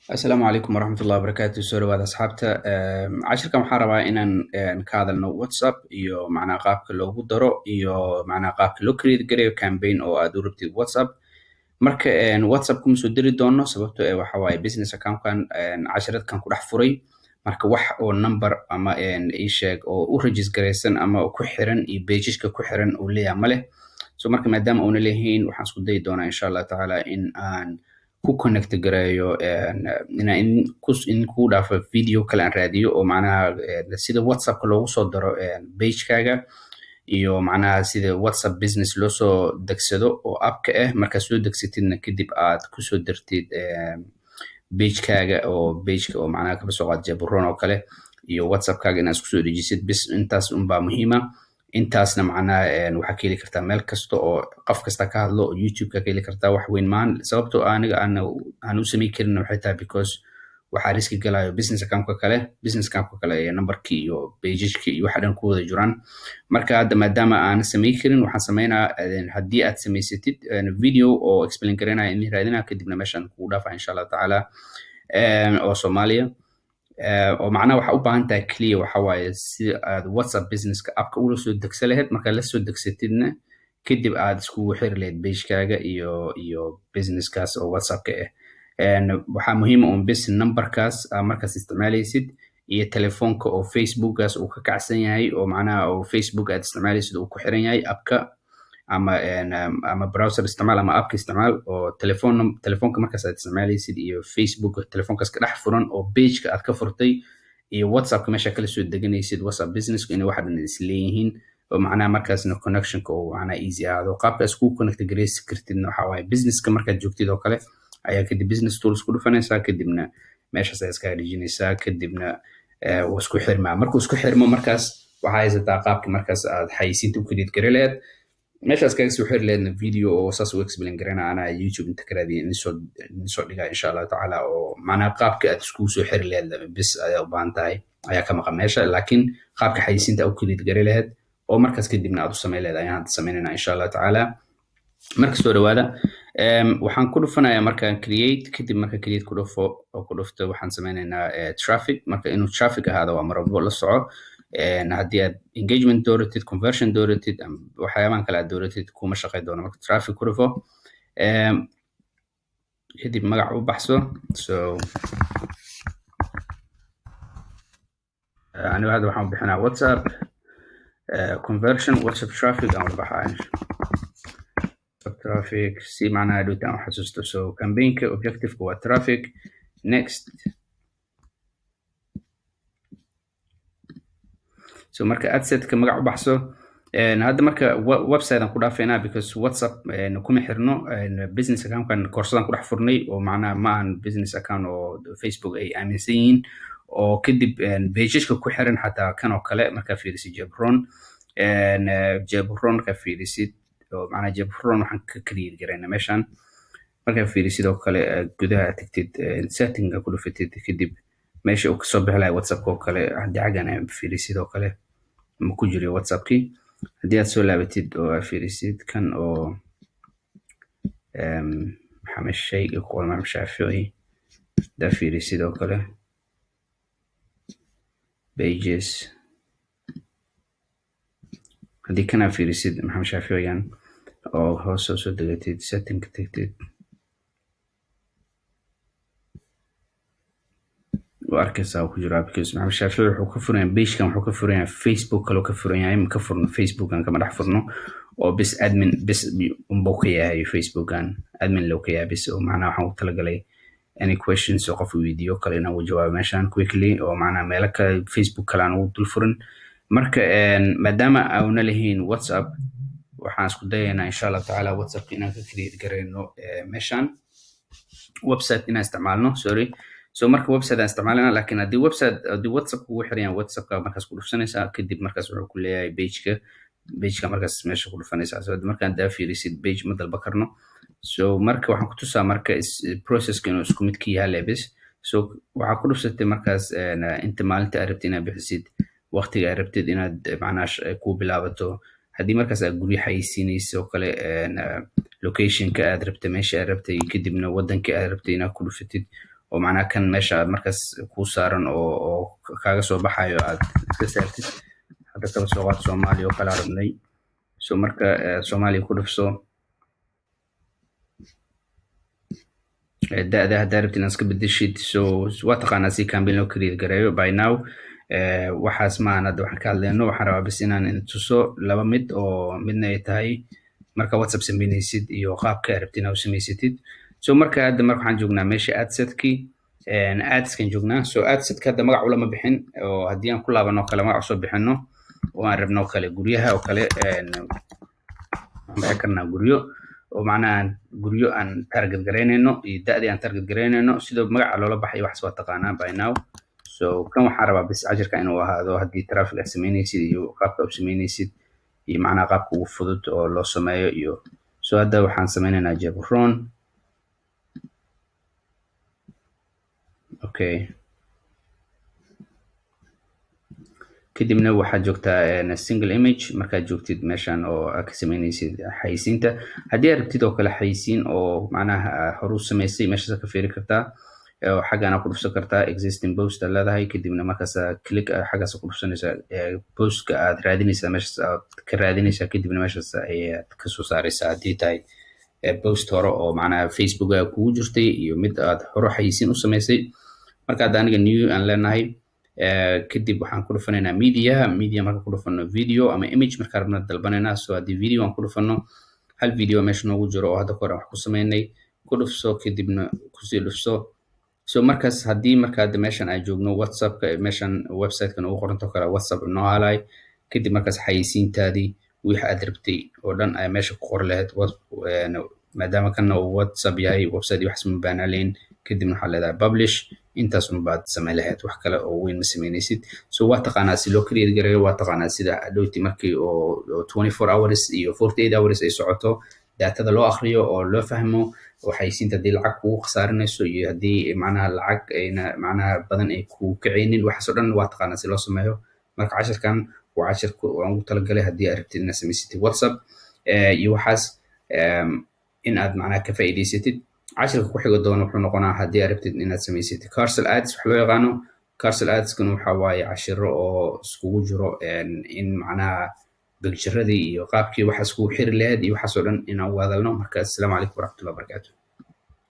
Asalaamu calaykum waraxmatullahi wabarakaatu. Soo dhawaada, asxaabta. Cashirkan waxaan rabaa inaan ka hadalno WhatsApp iyo macnaha qaabka loogu daro iyo macnaha qaabka loo create gareeyo campaign oo aad u rabtid WhatsApp. Marka WhatsApp kuma soo diri doono, sababtoo eh waxa waaye business accountkan cashiradkan ku dhex furay. Marka wax oo number ama ii sheeg oo u register garaysan ama ku xiran iyo pageska ku xiran uu leeyahay ma leh. So marka maadaama uuna leeyihiin, waxaan isku dayi doonaa, insha Allah tacaala, in aan ku connect gareeyo, inaan in ku dhaafo video kale aan raadiyo oo macnaha sida WhatsAppka loogu soo daro pagekaaga iyo macnaha sida WhatsApp Business loo soo degsado oo appka ah. Markaad soo degsatidna, kadib aad kusoo dirtid pagekaaga oo pageka oo macnaha kaba soo qaad Jebron oo kale iyo WhatsAppkaaga inaad isku soo dejisid. Bis intaas unbaa muhiima. Intaasna macnaha waxaa ka heli kartaa meel kasta oo qof kasta ka hadlo oo YouTube-ka ka heli kartaa. Wax weyn maan. Sababtoo aniga aan u samayn karin waxay tahay because waxaa riski galayo business accountka kale, business accountka kale ee numberkii iyo pageskii iyo waxa dhan ku wada jiraan. Marka hadda maadaama aan samayn karin, waxaan sameynaa, haddii aad samaysatid, video oo explain garaynaya in raadinaa, kadibna meeshaan kugu dhaafa, insha Allah tacaala, oo Soomaaliya oo macnaha waxaa u baahan tahay clear waxa waaye si aad WhatsApp Businesska appka ula soo degsa lahayd. Markaad la soo degsatidna, kadib aad iskugu xiri lahayd pagekaaga iyo businesskaas oo WhatsAppka ah. Waxaa muhiim un bis numberkaas aad markaas isticmaalaysid iyo telefoonka oo Facebookgaas uu ka kacsan yahay, oo macnaha oo Facebook aad isticmaalaysid uu ku xiran yahay appka, ama browser isticmaal ama appka isticmaal, oo telefoonka markaas aad isticmaalaysid iyo Facebook telefoonkaas ka dhex furan oo pageka aad ka furtay iyo WhatsAppka meesha kala soo deganaysid WhatsApp Businesska inay waxa dhan isleeyihiin, oo macnaha markaasna connectionka oo macnaha easy ahaado. Qaabka iskugu connect garaysi kartidna waxa waaye businesska markaad joogtid oo kale ayaa kadib business tools ku dhufanaysaa, kadibna meeshaas ayaa iskaga dhejinaysaa, kadibna wuu isku xirmaa. Markuu isku xirmo, markaas waxaa haysataa qaabki markaas aad xayisiinta u create gari lahayd, meeshaas kaga soo xiri lahaydna. Video oo saas u explain garana anaa YouTube inta ka raadiya idinsoo dhigaa, insha Allahu tacaala, oo macnaha qaabka aad iskugu soo xiri lahayd bis ayaa u baahan tahay ayaa ka maqan meesha, laakiin qaabka xayisiinta u create gari lahayd oo markaas kadibna aad u samayn lahayd ayaan hadda samaynayna, insha Allah tacaala. Marka soo dhawaada. Waxaan ku dhufanayaa markaan create. Kadib marka create ku dhufo oo ku dhufto, waxaan sameynaynaa traffic. Marka inuu traffic ahaado waa marabo la soco. Haddii aad engagement dooratid, conversion dooratid, waxyaabahan kale aad dooratid, kuma shaqey doono. Marka traffic ku dhufo. Kadib magac u baxso. So aniga hadda waxaan u bixinaa WhatsApp conversion, WhatsApp traffic aan u baxaa, traffic, si macnaha dhowta aan u xasuusto. So campaignka objectiveka waa traffic. Next. So marka adsetka magac u baxso. Hadda marka website aan ku dhaafaynaa because WhatsApp kuma xirno. Business accountkan koorsadaan ku dhex furnay oo macnaha ma ahan business account oo Facebook ay aaminsan yihiin, oo kadib pageska ku xiran xataa kan oo kale markaa fiirisid Jebron, Jebron markaa fiirisid, oo macnaha Jebron waxaan ka create garayna meeshan. Markaa fiirisid oo kale, gudaha aad tagtid, settinga ku dhufatid, kadib meesha uu kasoo bixi lahay WhatsAppka oo kale, haddii xaggan aad fiirisid oo kale, ma ku jiro WhatsAppkii. Haddii aad soo laabatid oo aad fiirisid kan oo Maxamed shayga ku qoran, Maxamed Shaafici, haddaad fiirisid oo kale pages, haddii kan aad fiirisid Maxamed Shaaficigan oo hoos soo degatid, settingka tagtid, waa arkaysaa uu ku jiraa, because Maxamed Shaafici wuxuu ka furan yahay pagekan, wuxuu ka furan yahay Facebook kaloo ka furan yahay. Ma ka furno Facebookan, kama dhex furno, oo bis admin bis unbuu ka yahay Facebookan, admin loo ka yahay bis, oo macnaha waxaan u talagalay any questions oo qof weydiiyo kale inaan ugu jawaabo meeshan quickly, oo macnaha meelo kale Facebook kale aan ugu dul furin. Marka maadaama auna lahayn WhatsApp, waxaan isku dayaynaa, insha Allah tacaala, WhatsApp inaan ka create garayno meeshan, website inaan isticmaalno, sorry. So marka website aan isticmaalana, laakiin haddii website, haddii WhatsApp kugu xiran yahay, WhatsAppka markaas ku dhufsanaysaa, kadib markaas wuxuu ku leeyahay pageka markaas meesha ku dhufanaysaa. So markaan daa fiirisid, page ma dalba karno. So marka waxaan ku tusaa marka processka inuu isku mid ka yahay lebis. So waxaa ku dhufsatay markaas inta maalinta aad rabtid inaad bixisid, waqtiga aad rabtid inaad macnaha ku bilaabato. Haddii markaas aad guryo xayeysiinayso oo kale, locationka aad rabtay, meesha aad rabtay, kadibna wadanka aad rabtay inaad ku dhufatid. Oo macnaha kan meesha aad markaas kuu saaran oo kaaga soo baxayo aad iska saartid. Hadda kaba soo qaad Soomaaliya oo kala rabnay. So marka Soomaaliya ku dhufso. Da'da haddaa rabtid inaad iska bedeshid. So waa taqaanaa si campaign loo create gareeyo by now. Waxaas maahan hadda waxaan ka hadlayno. Waxaan rabaa bas inaan idin tuso laba mid, oo midna ay tahay marka WhatsApp sameynaysid iyo qaabka aad rabtid inaad u samaysatid. So marka hadda marka waxaan joognaa meesha adsetkii, adskan joognaa. So adsetka hadda magac ulama bixin, oo haddii aan ku laabano kale magac usoo bixino oo aan rabno kale guryaha oo kale, waxaan bixin karnaa guryo, oo macnaha guryo aan target garaynayno iyo da'dii aan target garaynayno. Sidoo magaca loola baxay waxaas waa taqaanaa by now. So kan waxaan rabaa bis cashirka inuu ahaado haddii traffic aad samaynaysid iyo qaabka u samaynaysid iyo macnaha qaabka ugu fudud oo loo sameeyo iyo. So hadda waxaan sameynaynaa Jebron. Okay, kadibna waxaad joogtaa single image. Markaad joogtid meeshan oo aad ka sameynaysid xayisiinta, haddii aad rabtid oo kale xayisiin oo macnaha horu samaysay, meeshaas ka fiiri kartaa oo xaggana ku dhufsan kartaa existing post aad leedahay. Kadibna markaas click xaggaas ku dhufsanaysaa, postka aad raadinaysaa meeshaas aad ka raadinaysaa. Kadibna meeshaas ayaad kasoo saaraysaa haddii tahay post hore oo macnaha Facebook kugu jirtay iyo mid aad hore xayisiin u samaysay. Marka hadda aniga new aan leenahay. Kadib waxaan ku dhufanaynaa media. Media marka ku dhufano, video ama image marka rabna dalbanaynaa. So haddii video aan ku dhufano, hal video meesha noogu jiro oo hadda kahor aan wax ku sameynay, ku dhufso, kadibna kusii dhufso. So markaas haddii marka hadda meeshan aan joogno WhatsAppka, meeshan website-kan ugu qoranto kale WhatsApp noo halay. Kadib markaas xayisiintaadii wixii aad rabtay oo dhan ayaa meesha ku qori lahayd. Maadaama kana uu WhatsApp yahay, website iyo waxaas ma baanaaleyn. Kadibna waxaa leedahay publish. Intaas un baad samayn lahayd, wax kale oo weyn ma samaynaysid. So waa taqaanaa si loo create gareeyo, waa taqaanaa sida hadhowti markii oo 24 hours iyo 48 hours ay socoto datada loo akriyo oo loo fahmo, oo xayisiinta haddii lacag kugu khasaarinayso iyo haddii macnaha lacag ayna macnaha badan ay kugu kacaynin. Waxaas oo dhan waa taqaanaa si loo sameeyo. Marka cashirkan waa cashirka aan ugu talagalay haddii aad rabtid inaad samaysatid WhatsApp iyo waxaas in aad macnaha ka faa'iidaysatid. Cashirka ku xiga doona wuxuu noqonaa haddii aad rabtid inaad samaysatid carousel ads, wax loo yaqaano carousel adskana. Waxa waaye cashiro oo iskugu jiro in macnaha picturadii iyo qaabkii waxaas kugu xiri lahayd iyo waxaas oo dhan inaan uga hadalno. Marka assalaamu calaykum waraxmatullahi wabarakaatu.